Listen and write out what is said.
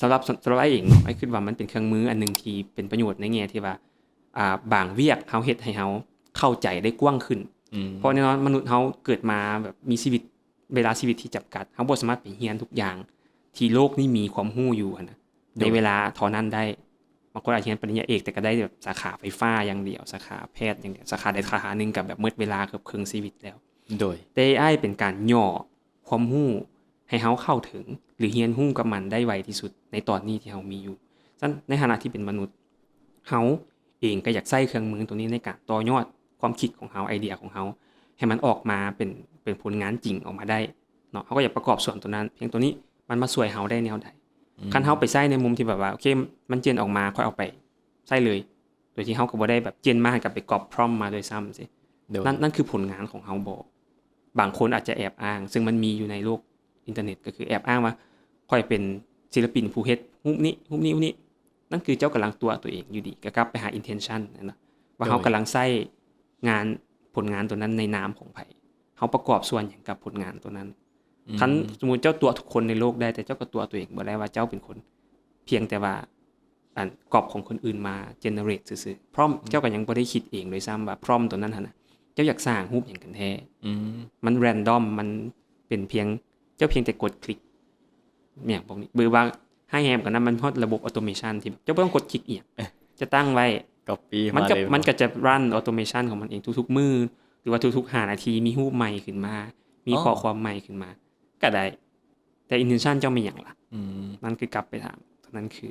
ສຳລັບ ສຳລັບອ້າຍເອງເນາະ ອ້າຍຄິດວ່າມັນເປັນເຄື່ອງມືອັນໜຶ່ງທີ່ເປັນປະໂຫຍດໃນແງ່ທີ່ວ່າ ອ່າ ບາງວຽກເຮົາເຮັດໃຫ້ເຮົາເຂົ້າໃຈໄດ້ກວ້າງຂຶ້ນ. ອືມ ເພາະແນ່ນອນມະນຸດເຮົາເກີດມາແບບມີຊີວິດ ເວລາຊີວິດທີ່ຈຳກັດ ເຮົາບໍ່ສາມາດໄປຮຽນທຸກຢ່າງທີ່ໂລກນີ້ມີຄວາມຮູ້ຢູ່ຫັ້ນນະ ໂດຍ ໃນເວລາເທົ່ານັ້ນໄດ້. ບາງຄົນອາດຮຽນປະລິນຍາເອກ ແຕ່ກໍໄດ້ແບບສາຂາໄຟຟ້າຢ່າງດຽວ ສາຂາແພດຢ່າງດຽວ ສາຂາໃດສາຂາໜຶ່ງກໍແບບໝົດເວລາເກືອບເຄິ່ງຊີວິດແລ້ວ. ໂດຍ ແຕ່ ເອໄອ ເປັນການຫຍໍ້ຄວາມຮູ້ໃຫ້ເຮົາເຂົ້າເຖິງ ຫຼື ຮຽນຮູ້ກັບມັນໄດ້ໄວທີ່ສຸດໃນຕອນນີ້ທີ່ເຮົາມີຢູ່. ຊັ້ນໃນຖານະທີ່ເປັນມະນຸດ ເຮົາເອງກໍຢາກໃຊ້ເຄື່ອງມືຕົວນີ້ໃນການຕໍ່ຍອດຄວາມຄິດຂອງເຮົາ ໄອເດຍຂອງເຮົາ ໃຫ້ມັນອອກມາເປັນ ເປັນຜົນງານຈິງອອກມາໄດ້ເນາະ. ເຮົາກໍຢາກປະກອບສ່ວນຕົວນັ້ນ ພຽງຕົວນີ້ມັນມາຊ່ວຍເຮົາໄດ້ແນວໃດ? ອືມ ຄັນເຮົາໄປໃຊ້ໃນມຸມທີ່ແບບວ່າ ໂອເຄ ມັນເຈນອອກມາ ຂ້ອຍເອົາໄປໃຊ້ເລີຍ ໂດຍທີ່ເຮົາກໍບໍ່ໄດ້ແບບເຈນມາ ໃຫ້ກັບໄປກັອບ prompt ມາດ້ວຍຊ້ຳຊີ້. ໂດຍ ນັ້ນ ນັ້ນຄືຜົນງານຂອງເຮົາບໍ? ບາງຄົນອາດຈະແອບອ້າງ ຊຶ່ງມັນມີຢູ່ໃນໂລກອິນເຕີເນັດ ກໍຄືແອບອ້າງວ່າ ຂ້ອຍເປັນສິລະປິນຜູ້ເຮັດຮູບນີ້ ຮູບນີ້ ຮູບນີ້. ນັ້ນຄືເຈົ້າກຳລັງຕົວະຕົວເອງຢູ່ດີ ກໍກັບໄປຫາ intention ນັ້ນນະ ວ່າ ໂດຍ ເຮົາກຳລັງໃຊ້ງານ ຜົນງານຕົວນັ້ນໃນນາມຂອງໃຜ? ເຮົາປະກອບສ່ວນຫຍັງກັບຜົນງານຕົວນັ້ນ? ອືມ ຄັນສົມມຸດເຈົ້າຕົວະທຸກຄົນໃນໂລກໄດ້ ແຕ່ເຈົ້າກໍຕົວະຕົວເອງບໍ່ໄດ້ວ່າເຈົ້າເປັນຄົນ ພຽງແຕ່ວ່າ ອັນ ກັອບຂອງຄົນອື່ນມາ generate ຊື່ໆ prompt ອືມ ເຈົ້າກໍຍັງບໍ່ໄດ້ຄິດເອງດ້ວຍຊ້ຳວ່າ prompt ຕົວນັ້ນຫັ້ນນະ ເຈົ້າຢາກສ້າງຮູບຫຍັງກັນແທ້? ອືມ ມັນ random ມັນເປັນພຽງ ເຈົ້າພຽງແຕ່ກົດຄລິກ ແມ່ນຫຍັງພວກນີ້ ຫຼືວ່າຮ້າຍແຮງກວ່ານັ້ນ ມັນຮອດລະບົບ automation ທີ່ແບບເຈົ້າບໍ່ຕ້ອງກົດຄລິກອີ່ຫຍັງ ເອີ ຈະຕັ້ງໄວ້ copy ມັນກໍ ມາເລີຍ ມັນກໍຈະ run automation ຂອງມັນເອງທຸກໆມື້ ຫຼືວ່າທຸກໆຫ້ານາທີມີຮູບໃໝ່ຂຶ້ນມາ ມີ ອໍ ຂໍ້ຄວາມໃໝ່ຂຶ້ນມາ ກໍໄດ້. ແຕ່ intention ເຈົ້າແມ່ນຫຍັງລະ? ອືມ ນັ້ນຄືກັບໄປຖາມ ນັ້ນຄື